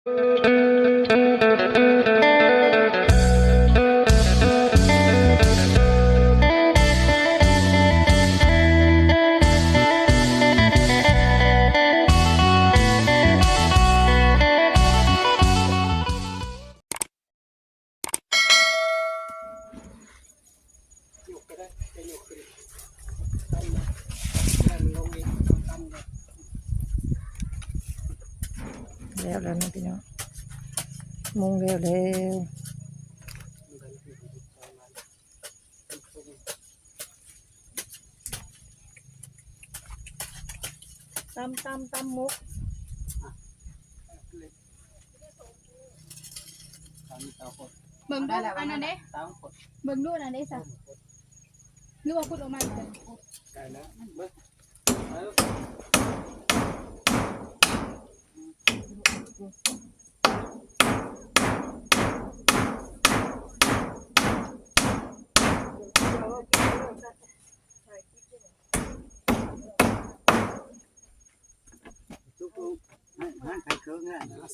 แล้ວแล้วนะพี่น้อง มุงแล้วแล้ว ตำ ตำ ตำหมก เบิ่งดูอันนั้นเด้ เบิ่งดูอันนั้นเด้ซะ หรือว่าขุดออกมาอีกเด้อ ได้แล้ว เบิ่ง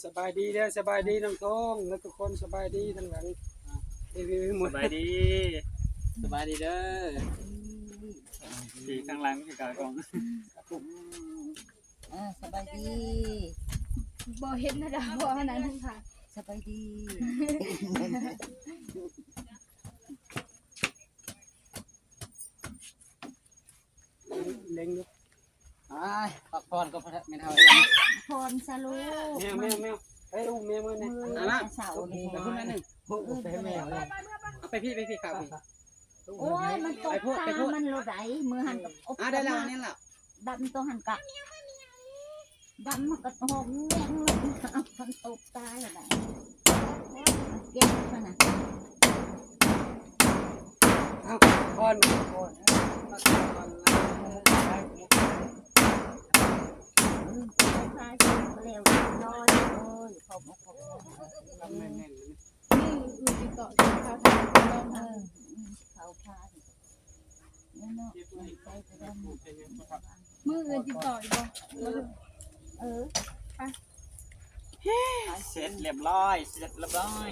สบายดีเด้อ สบายดีน้องทอง และทุกคน สบายดีทางหลัง สบายดี สบายดีเด้อ ที่ข้างหลังที่กลางกล้อง เออ สบายดี บ่เห็นนะดา บ่อันนั้นค่ะ สบายดี เล็งอยู่ อ้าย พักผ่อนก็พอแม่เฒ่า พรสะลูก แมว แมว แมว เฮ้ย อุ้มแมวมาเนี่ย มื้อเสาร์นี่ ไปพุ่นนั่นหนึ่ง เอาไปพี่ ไปพี่ ครับพี่ โอ้ย มันตก ไปพูด ตา ไปพูด มันโลดได มือหันกับอบ อ่า ได้แล้ว มา นี่แหละ ดำตัวหันกะ ดำมันกะหอมแมงเลย มันตกตายแล้ว เก็บมันน่ะ เอาก่อน ก่อน เร็วน้อย โอ้ย ขอบคุณ แม่นๆ นี่ อื่นติดต่อ เออ เขาพา มื้ออื่นติดต่ออีกบ่ เออ ไป เสร็จเรียบร้อย เสร็จเรียบร้อย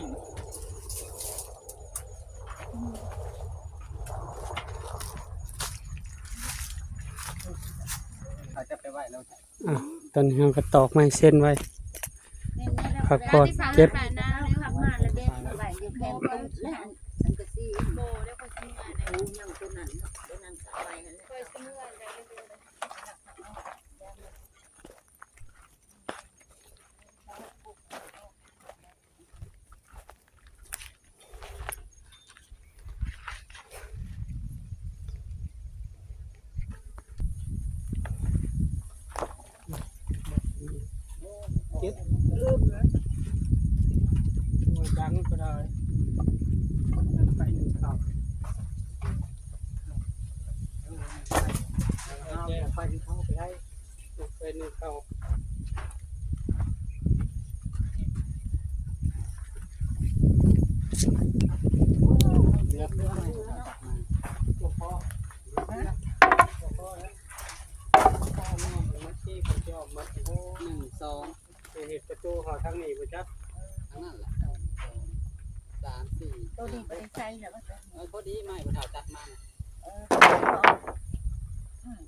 เขาจะไปไหว้แล้ว อ่ะ ตอนนี้เราก็ตอกไม้เส้นไว้ พักผ่อน เก็บ เก็บ โอ้ย จังก็ได้ ไปหนึ่งเข่า ไปหนึ่งเข่าก็ได้ เป็นเขา หนึ่ง สอง เฮ็ดประตูเข้าทางนี้บ่จัก ทางนั้นล่ะ สอง สาม สี่ ตัวนี้บ่ได้ใส่แล้ว เออ พอดีไม้บ่เฒ่าตัดมา เออ อืม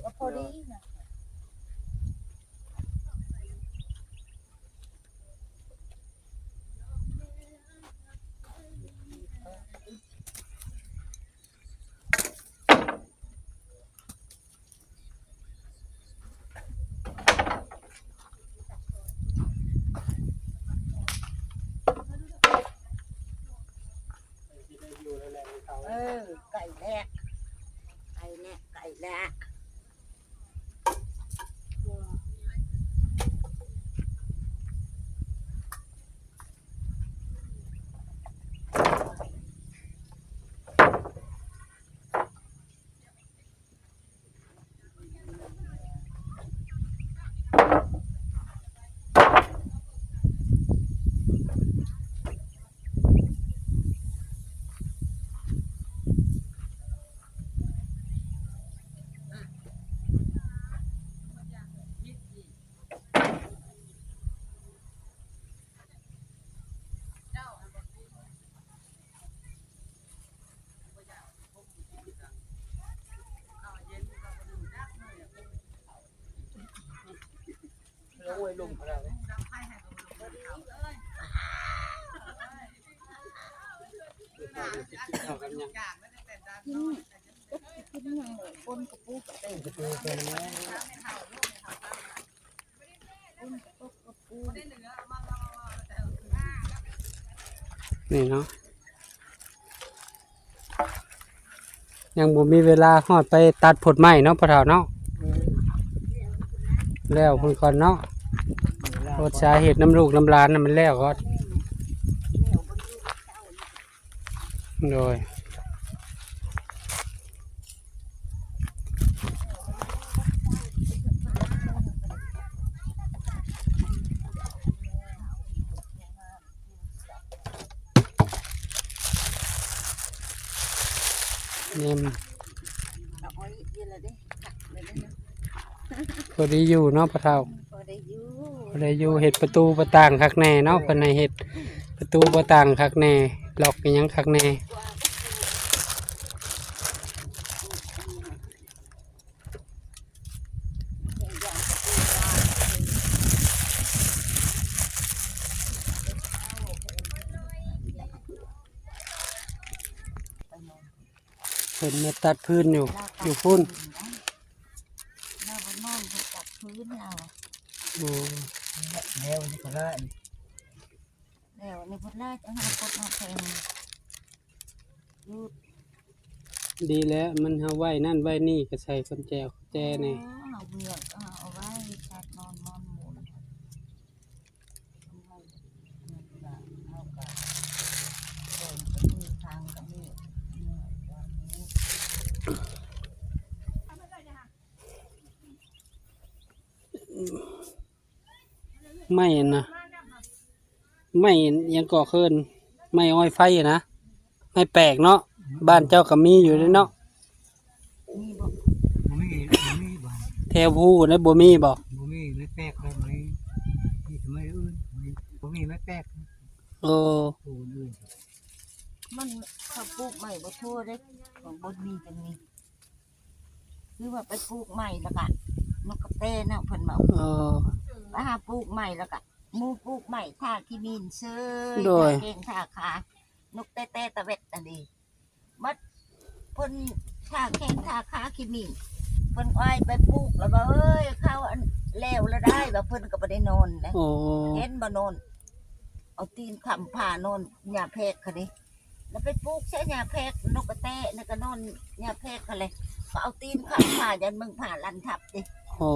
ก็พอดีนะ เออ ใกล้แล้ว ใกล้แล้ว ใกล้แล้ว ໂອ້ຍ ລົມພະລາເລີຍ ກິນ ຈັກຊິກິນຫຍັງເລີຍ ປົນກະປູກະແຕ ກະປູກະແຕ ນີ້ເນາະ ຍັງບໍ່ມີເວລາຮອດໄປຕັດໂພດໄມ້ເນາະພໍ່ເຖົ້າເນາະ ແລ້ວພຸ້ນກ່ອນເນາະ ໂພດສາເຮັດນຳລູກນຳຫຼານນະ ມັນແລ້ວກ່ອນ ໂດຍ ແມ່ນ ພໍໄດ້ຢູ່ເນາະພໍ່ເຖົ້າ ພໍໄດ້ຢູ່ ພໍໄດ້ຢູ່ ເຮັດປະຕູປະຕ່າງຄັກແນ່ເນາະ ເພິ່ນໃຫ້ເຮັດປະຕູປະຕ່າງຄັກແນ່ ລັອກອີ່ຫຍັງຄັກແນ່. ເພິ່ນມາຕັດຟືນຢູ່ ຢູ່ພຸ້ນ ລາວກໍນອນ ເພິ່ນຕັດຟືນລາວ ໂອ້ ແລ້ວນີ້ກໍໄດ້ ແລ້ວນີ້ພຸ້ນແຫຼະ ຈັ່ງຫາກົດມາແພງ ຢູ່ ດີແລ້ວ ມັນເຮົາໄວ້ນັ້ນໄວ້ນີ້ ກໍໃສ່ກຳແຈກຳແຈແດ່ ເອີ ເຮົາເບື່ອກໍເອົາໄວ້ ສັດນອນ ນອນໝູນ ໄມ້ອັນນະ ໄມ້ຫຍັງເກາະເອີ້ນ ໄມ້ອ້ອຍໄຟຫັ້ນນະ ໄມ້ແປກເນາະ ບ້ານເຈົ້າກໍມີຢູ່ເດ້ເນາະ ມີບໍ່? ບໍ່ມີ ບໍ່ມີບ້ານ ແຖວພູນນະ ບໍ່ມີບໍ່? ບໍ່ມີ ໄມ້ແປກໄດ້ໄມ້ ມີແຕ່ໄມ້ອື່ນ ບໍ່ມີໄມ້ແປກ ເອີ ພູອື່ນ ມັນ ເຂົາປູກໄມ້ບໍ່ທົ່ວເດ້ ຂອງບົດມີຈັ່ງມີ ຄືວ່າໄປປູກໄມ້ແລ້ວກະ ນົກກະແຕນະ ເພິ່ນເວົ້າ ເອີ ໄປຫາປູກໄມ້ແລ້ວກະ ໝູ່ປູກໄມ້ ທາຂີ້ໝິ່ນເຊີຍ ໂດຍ ທາແຂ້ງທາຂາ ນົກແຕະແຕະຕະແວັດອັນນີ້ ບັດເພິ່ນທາແຂ້ງທາຂາຂີ້ໝິ່ນ ເພິ່ນອ້າຍໄປປູກແລ້ວວ່າ ເອີຍ ເຂົາອັນແລ້ວລະໄດ້ ວ່າເພິ່ນກໍບໍ່ໄດ້ນອນນະ ໂອ້ ເຫັນບໍ່ນອນ ເອົາຕີນຄ້ຳຜ້ານອນຫຍ້າແພກຫັ້ນເດ້ ແລ້ວໄປປູກໃສ່ຫຍ້າແພກ ນົກກະແຕນະກໍນອນຫຍ້າແພກຫັ້ນແຫຼະ ກໍເອົາຕີນຄ້ຳຜ້າ ຢ້ານເບິ່ງຜ້າລັນທັບເດ້ ໂອ້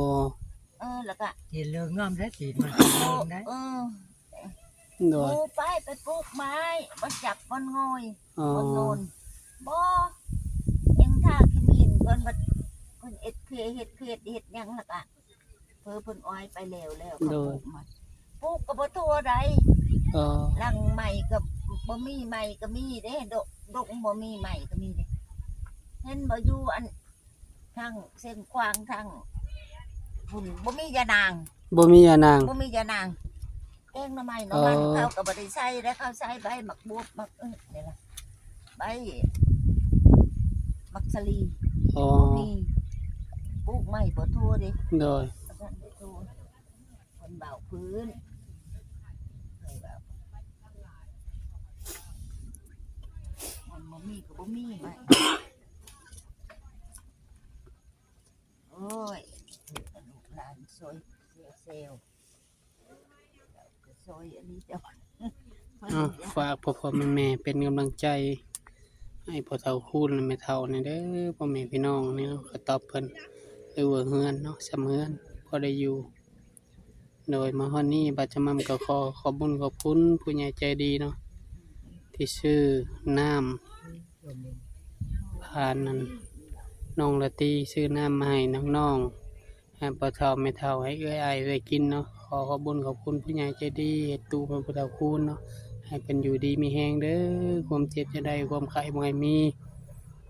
ເອີ ແລ້ວກະ ເຫັນເລີງງາມແທ້ ສີມັນເລີງໄດ໋ ເອີ ໂດຍ ໝູ່ໄປ ໄປປູກໄມ້ ບໍ່ຈັບບ່ອນງ່ອຍ ອໍ ບ່ອນນອນ ບໍ່ ເອັງທາຂີ້ໝິ່ນ ເພິ່ນບັດ ເພິ່ນເຮັດເພ ເຮັດເພດ ເຮັດຫຍັງ ແລ້ວກະ ເພິ່ນ ເພິ່ນອ້າຍໄປແລ້ວ ແລ້ວເຂົາ ໂດຍ ປູກມັນ ປູກກໍບໍ່ທົ່ວໃດ ເອີ ຫຼັງໃໝ່ກໍບໍ່ມີ ໃໝ່ກໍມີເດ້ ດົ ດົງບໍ່ມີ ໃໝ່ກໍມີເດ້ ເຫັນບໍ່ ຢູ່ອັນ ທາງຊຽງຂວາງ ທາງພຸ້ນ ບໍ່ມີຢານາງ ບໍ່ມີຢານາງ ບໍ່ມີຢານາງ ແກງໜໍ່ໄມ້ໜໍ່ມັນ ອໍ ເຂົາກໍບໍ່ໄດ້ໃສ່ເດ້ ເຂົາໃສ່ໃບໝາກບວບ ໝາກ ເອີ ນີ້ລະ ໃບໝາກສາລີ ອໍ ບໍ່ມີ ປູກໄມ້ບໍ່ທົ່ວເດ້ ໂດຍ ບໍ່ທັນໄດ້ທົ່ວ ຄົນເວົ້າພື້ນ ເຄີຍເວົ້າ ມັນບໍ່ມີກໍບໍ່ມີໄມ້ ໂອ້ຍ ລູກຫຼານຊ່ອຍເຊວ ເຈົ້າກໍຊ່ອຍອັນນີ້ເຈົ້າ ເອົາ ຝາກພໍ່ໆແມ່ໆເປັນກຳລັງໃຈໃຫ້ພໍ່ເຖົ້າຄູນ ແລະ ແມ່ເຖົ້າແດ່ເດີ ພໍ່ແມ່ພີ່ນ້ອງນີ້ເນາະ ກໍຕອບເພິ່ນ ຫຼືວ່າເຮືອນເນາະ ຊ່ຳເຮືອນ ພໍໄດ້ຢູ່. ໂດຍ ມາຮອດນີ້ ບ່າວຈຳມ່ຳກໍຂໍຂອບບຸນຂອບຄຸນຜູ້ໃຫຍ່ໃຈດີເນາະ ທີ່ຊື້ນ້ຳ ຜ່ານນັ້ນ ນ້ອງລາຕີ ຊື້ນ້ຳມາໃຫ້ນ້ອງໆ ໃຫ້ພໍ່ເຖົ້າແມ່ເຖົ້າ ໃຫ້ເອື້ອຍອ້າຍໄດ້ກິນເນາະ. ຂໍຂອບບຸນຂອບຄຸນຜູ້ໃຫຍ່ໃຈດີ ເຮັດຕູ້ເປັນຜູ້ເຖົ້າຄູນເນາະ ໃຫ້ເພິ່ນຢູ່ດີມີແຮງເດີ ຄວາມເຈັບຢ່າໄດ້ ຄວາມໄຂ້ບໍ່ໃຫ້ມີ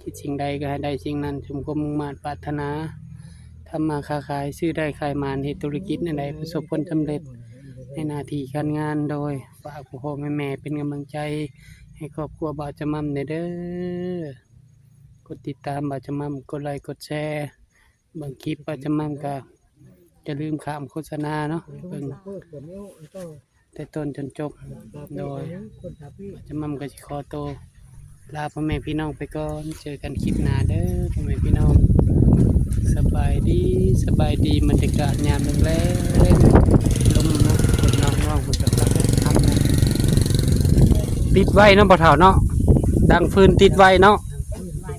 ຄິດສິ່ງໃດກໍໃຫ້ໄດ້ສິ່ງນັ້ນ ສົມຄວາມມຸ່ງມາດປາດຖະໜາ ທຳມາຄ້າຂາຍ ຊື້ໄດ້ຂາຍໝານ ເຮັດທຸລະກິດແນວໃດປະສົບຜົນສຳເລັດໃນໜ້າທີ່ການງານ. ໂດຍ ຝາກພໍ່ໆແມ່ໆເປັນກຳລັງໃຈໃຫ້ຄອບຄົວບ່າວຈຳມ່ຳແດ່ເດີ ກົດຕິດຕາມບ່າວຈຳມ່ຳ ກົດໄລກົດແຊ ເບິ່ງຄລິບບ່າວຈຳມ່ຳກະ ຢ່າລືມຂ້າມໂຄສະນາເນາະ ເບິ່ງແຕ່ຕົ້ນຈົນຈົບ. ໂດຍ ຈຳໝ່ຳກໍຊິຂໍໂຕລາພໍ່ແມ່ພີ່ນ້ອງໄປກ່ອນ ເຈີກັນຄລິບໜ້າເດີພໍ່ແມ່ພີ່ນ້ອງ. ສະບາຍດີ ສະບາຍດີ ບັນຍາກາດຍາມແລງໆ ລົມເນາະ ຄົນນອກນ້ອງເພິ່ນກໍພັກທຳນະ. ຕິດໄວ້ເນາະພໍ່ເຖົ້າເນາະ ດັງຟືນຕິດໄວ້ເນາະ.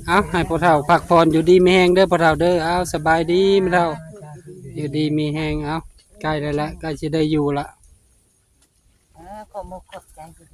ເອົາ ໃຫ້ພໍ່ເຖົ້າພັກຜ່ອນ ຢູ່ດີມີແຮງເດີພໍ່ເຖົ້າເດີ. ເອົາ ສະບາຍດີແມ່ເຖົ້າ ຢູ່ດີມີແຮງ. ເອົາ ໃກ້ແລ້ວລະ ໃກ້ຊິໄດ້ຢູ່ລະ. ເອີ ຂອບອົກຂອບໃຈຄື